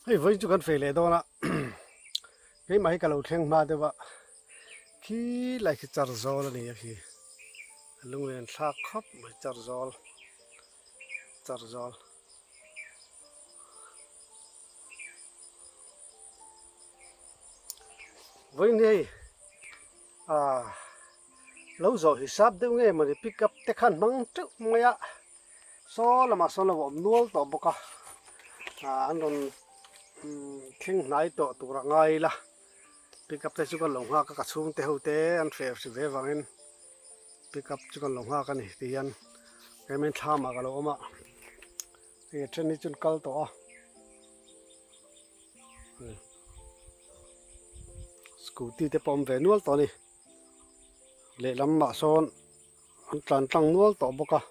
Hei vawiin chu kan fei leh dawn a, keimah hi ka lo thleng hma deuh a, khi lai khi char zawl a ni a khi, a lunglen thlak khawp mai char zawl, char zawl. Vawiin hi hei ah lo zawh hisap deuh nge mawni pick up te khan hmang teuh mai a. Saw lamah sawn lo awm nual tawh bawk a, ah an rawn thleng hnai tawh tur a ngai ila, pick up te chu kan lo nghak a, ka chhungte ho te an hreh hri ve vangin pick up chu kan lo nghak a ni ti hian keimah in thlam ah ka lo awm a, hei a then hi chu an kal tawh a, scooty te pawh a awm ve nual tawh a ni, lehlam ah sawn. An tlan tlang nual tawh bawk a.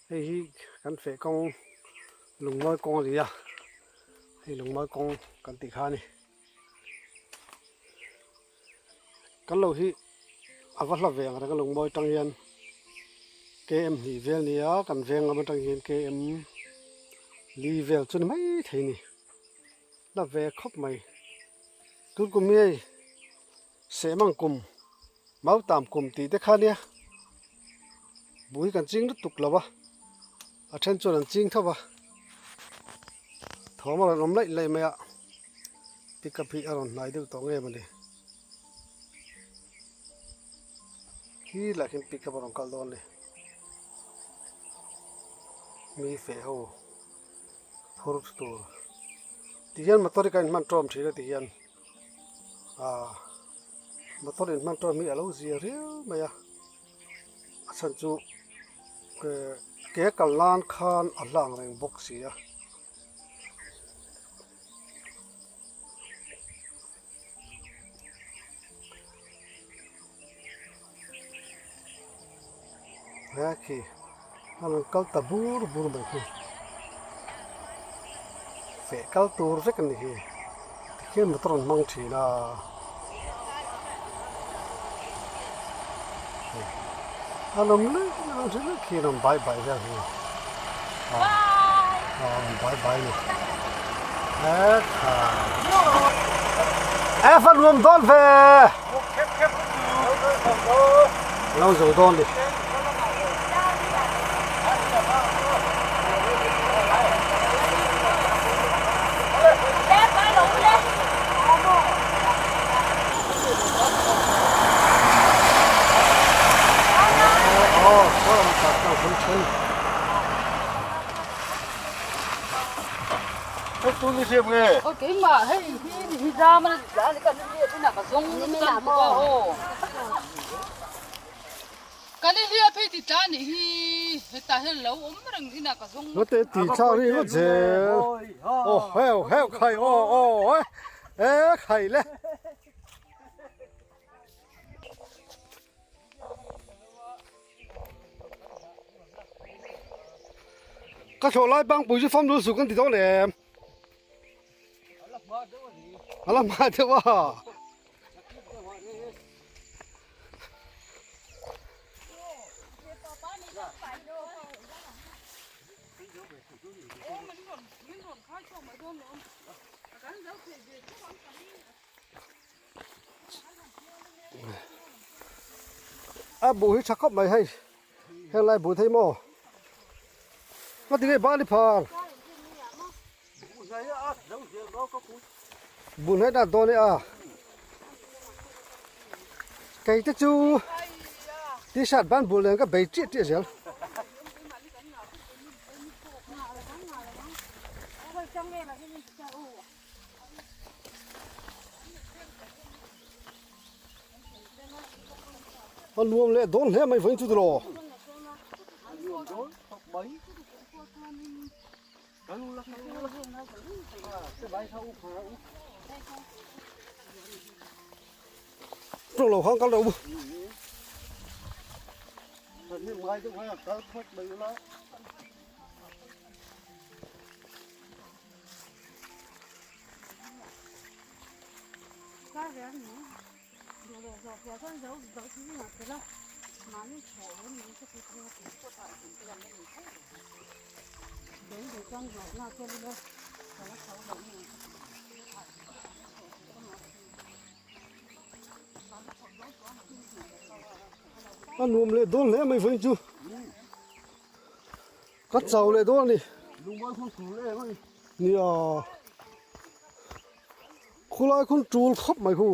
Hei hi kan feh kawng lungmawi kawng a ni a, hei lungmawi kawng kan tih kha a ni. Kan lo hi a va hla ve ang reng a lungmawi tang hian km hnih vel nia kan veng lam atang hian km li vel chu ni mai thei a ni hla ve khawp mai tun kum hi hei sehmang kum mautam kum tih te kha nia buh hi kan ching lutuk lo a a then chuan an ching tho va thawm a rawn awm laih laih mai a. Pickup hi a rawn hnai deuh tawh nge mawni khi lah khian pickup a rawn kal dawn a ni mi feh ho phur tur ti hian motor hi ka inhman tawm thin a ti hian ah motor inhman tawm hi a lo zia riau mai a a chhan chu ke kal nan khan a hlang reng bawk si a. He khi a rawn kal ta bur bur mai khi feh kal tur vek a ni hi tikhian motor an hmang thin a a lawm lek lek khi a rawn bai bai vel hi. Bye bye ni e fa nuam dawn ve lo zo dawn ni Oh, Te ti thla ri ngawt zel aw heu heu khai aw aw e khai le. Ka thlawh lai bangpui chu fam lul suk an ti dawn em? A la hma deuh a. A buh hi tha khawp mai hei heng lai buh thei maw ka ti ngei bali phar buh hnai dan dawn e a kei te chu t-shirt ban bul nen ka bei chiah chiah zel. A nuam leh dawn hle mai vawiin chu tiraw. Tawng lo khang kal ro. A nuam leh dawn hle mai vawiin chu ka chau leh dawn a ni nia khulai khun tul khawp mai khu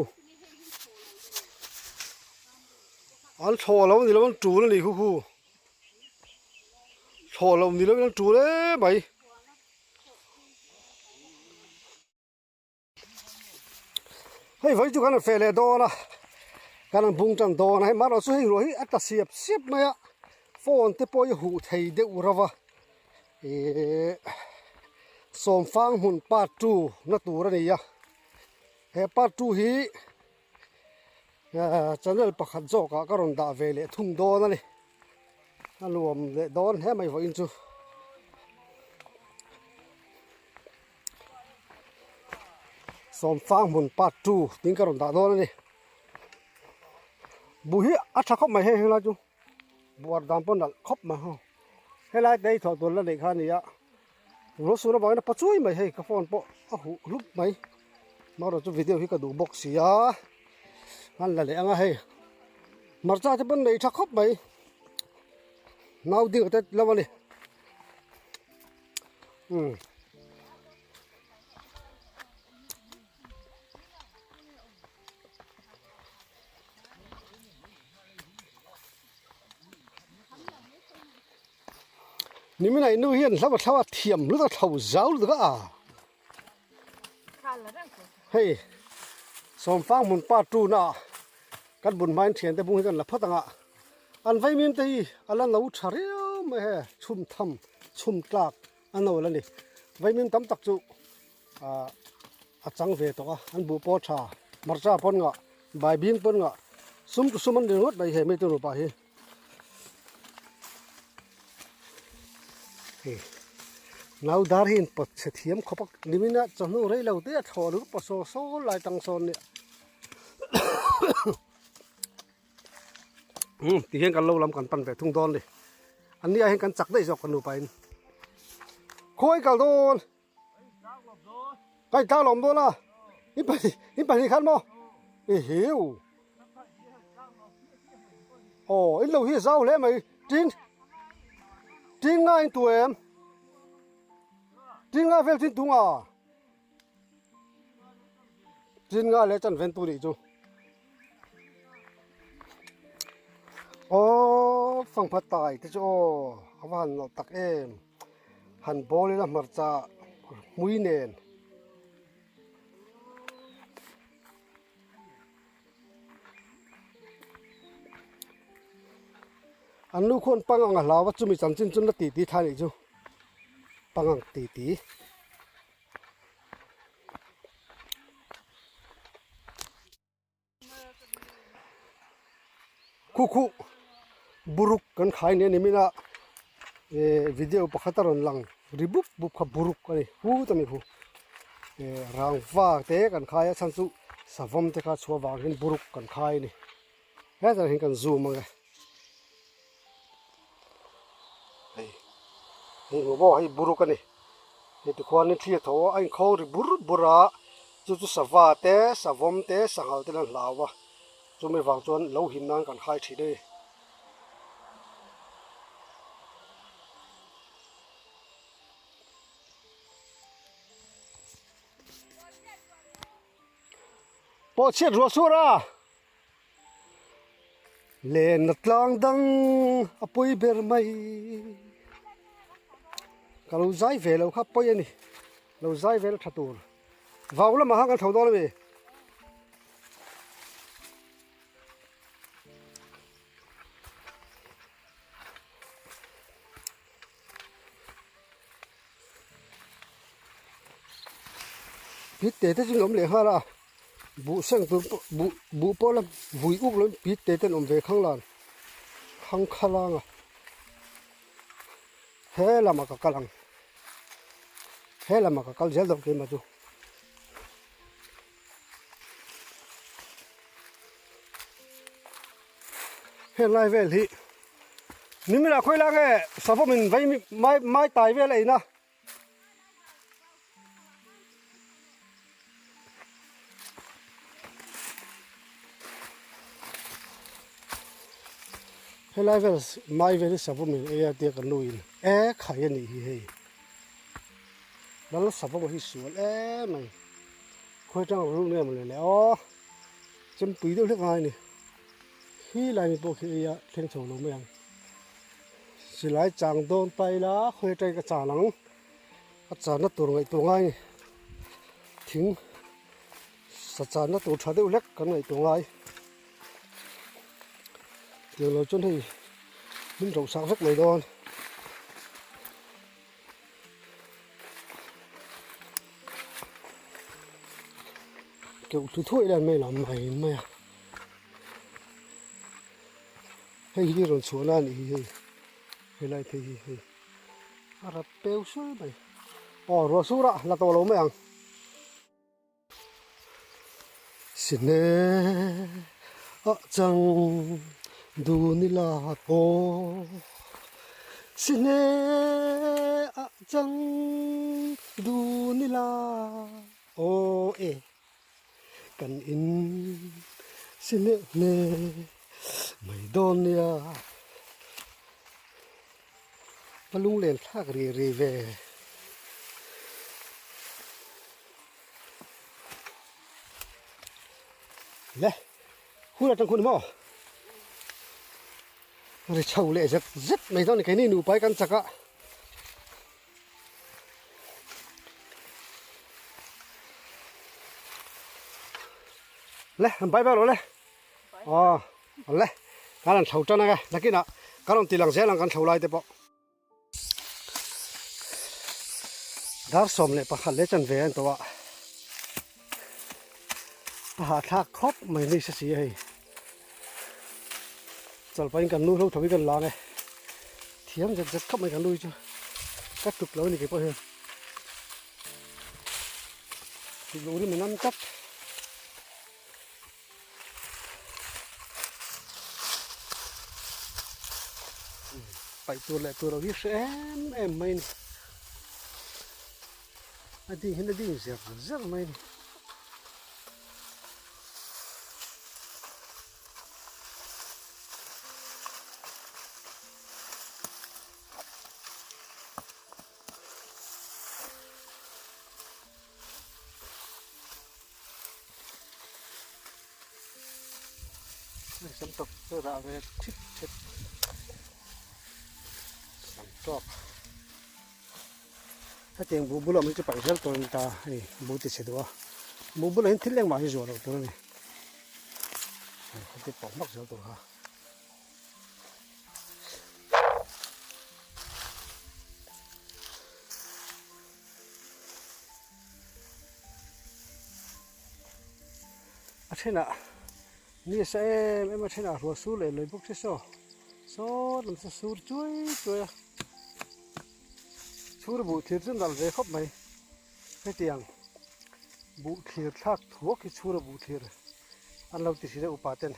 an thlawh lo a ni lo an tul a ni khu khu thlawh loh ni lovin an tul em mai. Hei vawi chu kan han feh leh dawn a kan han bung tan dawn a hei mahrawh chu hei ruah hi a tla siap siap mai a phone te pawh hi a huh thei deuh reuh a ihh sawmfang hmun part two na tur a ni a he part two hi ahh channel pakhat zawk ah ka rawn dah ve leh thung dawn a ni a nuam leh dawn hle mai vawiin chu. Sawmfang hmun part 2 tin ka rawn dah dawn a ni buh hi a tha khawp mai hei helai chu buar dan pawh nalh khawp mai ho helai te hi thawh tur la neih kha a ni a ruah sur avangin a pa chui mai hei ka phone pawh a huh hlup mai marawh chu video hi ka duh bawk si a an la leh ang a hei hmarcha te pawn nei tha khawp mai nau ding te lo a ni. Umm. Nimin ah nu hian hlo a thlo a thiam lut a thlo zau lut a. Hei sawmfang hmun part 2 na kan bun hmain thian te bung hi kan la phawt anga an vaimim te hi a la no tha riau mai he chhum tham chhum tlak a no la ni vaimim tam tak chu ah a chang ve tawh a an buh pawh tha hmarcha pawn ngah baibing pawn ngah sum chu sum an ni ringawt mai he mi te nupa hi. Hei nau dar hi in pawt chhe thiam khawp a nimin a chawhnu rei lo te a thlawh ringawt pawh saw saw lai tang sawn nia umm ti hian kan lo lam kan pan ve thung dawn a ni an ni ah hian kan chak daih zawk kan nupa in khawi kal dawn Kai tlang lawm dawn a in pahnih in pahnih khan maw i hiu aw in lo hi zau hle mai tin tin nga in tu em tin nga vel tin tu nga tin nga leh chan ven tu nih chu aw fangpha tai te chu aw a va han nawh tak em. Han bawl ila hmarcha hmui nen. An nu khuan pangang a hlau a chumi chanchin chu na titi tha nih chu pangang titi. Khu khu buruk kan khai nia nimin a eh video pakhat a rawn lang ri bup bup kha buruk a ni hu ta mi hu eh rangva te kan khai a chhan chu savawm te kha chhuah vang hian buruk kan khai a ni hetah hian kan zoom ang e hei hei hmuh pawh hei buruk a ni heti khuanin thli a tho a a inkhawng ri bur bur a chu chu sava te savawm te sanghal te an hlau a chumi vang chuan lo him nan kan khai thin a ni. Pawh chhiat ruah suar a. Lenna tlang dang a pawi ber mai. Ka lo zai ve lo kha pawi a ni. Lo zai vel tha tur. Vau lamah khan kan tho dawn a mi. Pit te te chu an awm leh nghal a buh seng tur pawh buh buh pawh la vui uk lo in pit te te an awm ve khang lan khang khalang a he lamah ka kal ang he lamah ka kal zel dawn keimah chu. Heng lai vel hi nimina khawi lai nge savawm in vai mai mai tai vel a in a. Helai vel mai vel hi savawm in ei a tia ka nu in e khai a nih hi hei lal savawm hi sual em mai khawi atang rul nge mawle le aw chempui deuh hlek ngai a ni hi lai mi pawh khi ei a thleng chho lo mai ang. Silai chang dawn ta ila khawi atangin ka chan ang a channa tur ngaihtuah ngai a ni thing sa channa tur tha deuh hlek kan ngaihtuah ngai tiang lo chuan hei min ro sak vek mai dawn. Keuh thlu thuai ila an mai lam mai mai a. Hei hi rawn chhuah na anih hi hei helai phei hi hei a rat peu sul mai aw ruah sur a la tawh lo mai ang sine a chang dun ila aw sine a chang dun ila aw e. Kan in si hneh hneh mai dawn nia ka lunglen thlak ri ri ve. Le hun atang hun maw ri chho leh zet zet mai dawn a ni keini nupa hi kan chak a. Le bye bye rawh le aw le kan han thlo tan ang e nakinah kan rawn ti lang zel ang kan thlo lai te pawh dar 11 leh chanve a ni tawh a a hahthlak khawp mai ni se si a hei Chawlhpahin kan nu hlo tho hi kan lang e. Thiam zet zet khawp mai kan nu hi chu ka tuk lo a ni kei pawh hian. Tuk lo rim a nam tlat. Paih tur leh tur lo hi hre em em mai a ni. A ding hian a ding zer zer mai a ni. Sam tawk chu rah ve thit thet sam tawk hetiang buh bulah mai chu paih zel tur a ni ta hei buh ti chhe duh a buh bulah hian thil engmah hi zuah loh tur a ni heti pawh hmak zel tur kha. A thenah ni a sa em em a thenah ruah sur leh lui bawk se saw saw lam chu sur chuai chuai a chhur buh thlir chu nalh ve khawp mai hetiang buh thlir thlak thuak hi chhura buh thlir an lo ti thin a upa ten.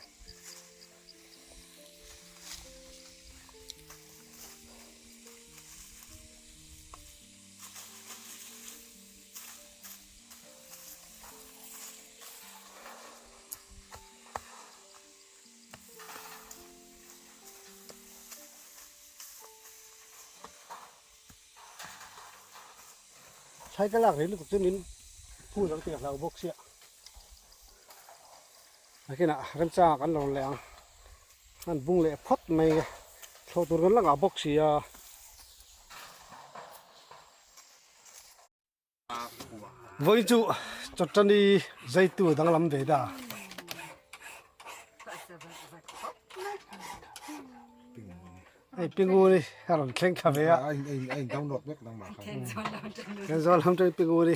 Thlai ka lak rih lutuk chu min phur ang tih a hlau bawk sia. Nakinah remchangah kan lo leh ang. An bung leh phawt mai nge. Thlawh tur kan la ngah bawk sia. Vawiin chu chawtani zaitu danglam ve ta. Hei Pinguri a rawn thleng thla ve a. A in download vek nangmah kha. Kan zawl lam chuan Pinguri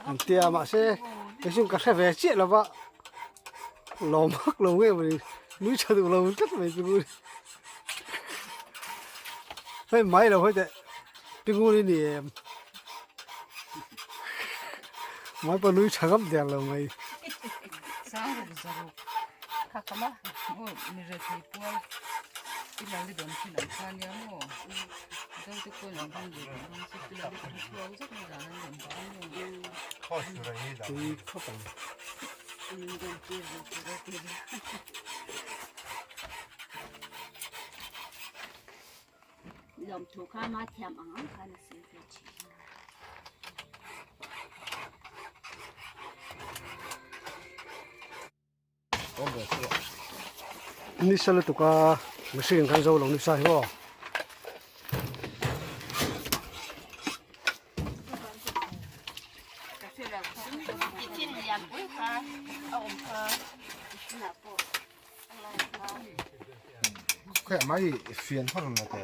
an tia mahse kei chu ka hre ve chiah lo va lawm vak lo nge mawni nui tha duh lo tlat mai Pinguri. Hei mai lo hei teh Pinguri ni em. Mai pawh nui tha ngam der lo mai. Kha ka maw? Maw mi rethei pual i lal i dawn thin ang kha nia maw? Zo te pawhin an hmang ve tawh dawn chu pi lal i ka hre chhuak zet mai zan an rawn dah a maw? Tui khawp ang. Lawmthu kha ma thiam ang ang khan a sawi ve thin. Nisa lutuk a machine kan zo lo nisa hi aw. Khawiah mai fian phawt ang te.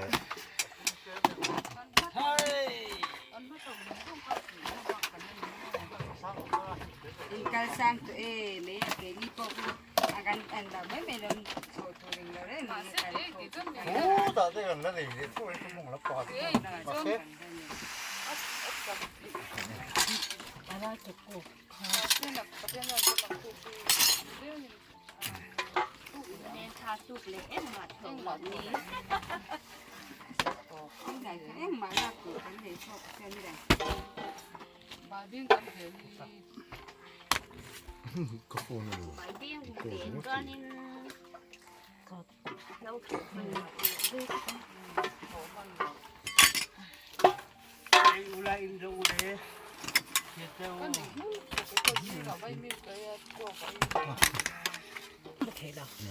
Inkal sang tawh e mai a keini pawh chu a kan an lo mai mai lo chhuah tur eng lo reng mai a kal Ka phone a lo.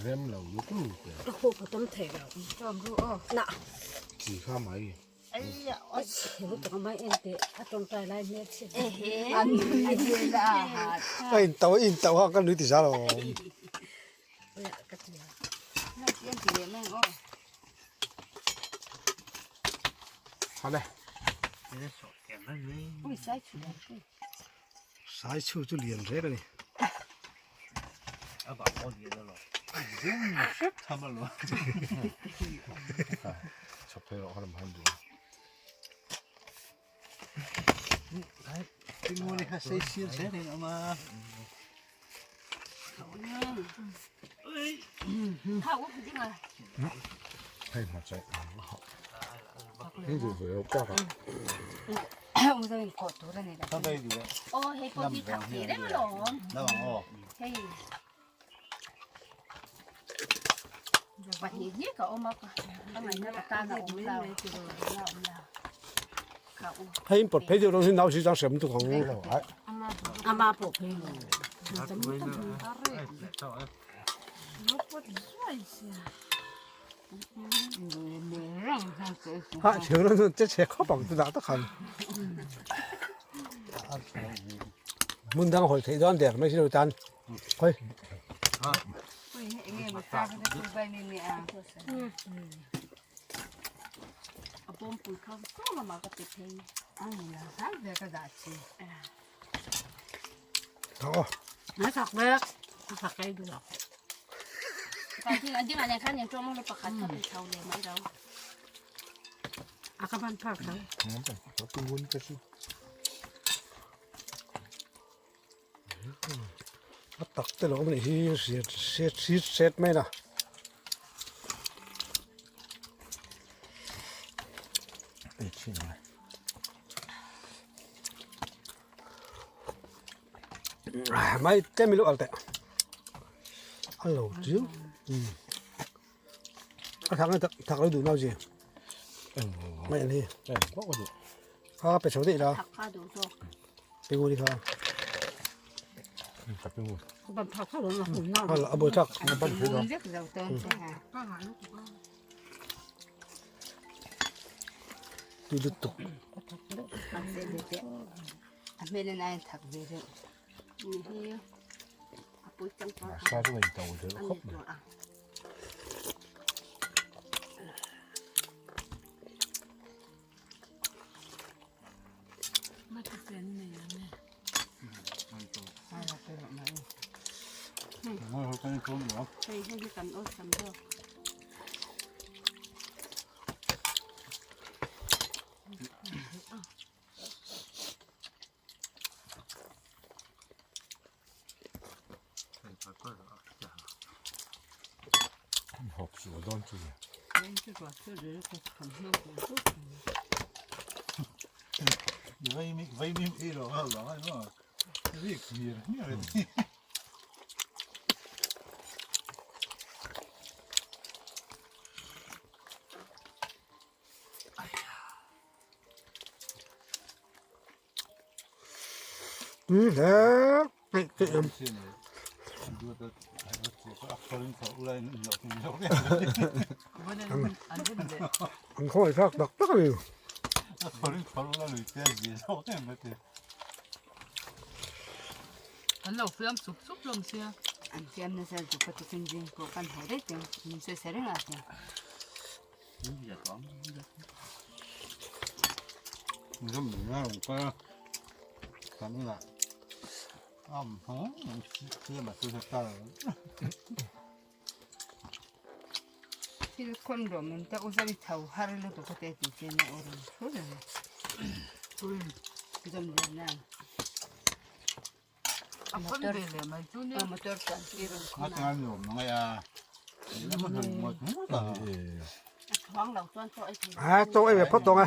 Rem lo lu ku lu te. Chi kha mai. A in tauh a in tauh a ka nui ti za lo. Sai chhu chu lian rek a ni. Hei in pawt phei deuh dawn hi nau si chang hriam lutuk ang. Ha chheu na che chhe khawp ang chu dah tak han. Hmun dang hawi theih dawn der mai si lo tan. Khawi. Thak aw. A tak te lo awm anih hi set set set set mai a mai tlem i lo al teh a lo chiu a thak thak lo duh nau chi mai an hi kha pe chho daih la Pinguri kha a buai thlak tui lutuk Tui hle peih peih em. An khawngaih thlak tak tak a ni. An lo fiam sup sup hlawm sia. An fiam nasa lutuk ka tukin zing pawh kan haw daih teng min sawi sa reng a tia. Thil khawn rawh min ta uzam tho har lutuk ka te ti chen a awm thur a ni. Zam lian nan. A khawn ve leh mai chu nia. Motor chuan tir an khawn a. A thuang lo chuan chaw ei thei. A chaw ei ve phawt tawng e.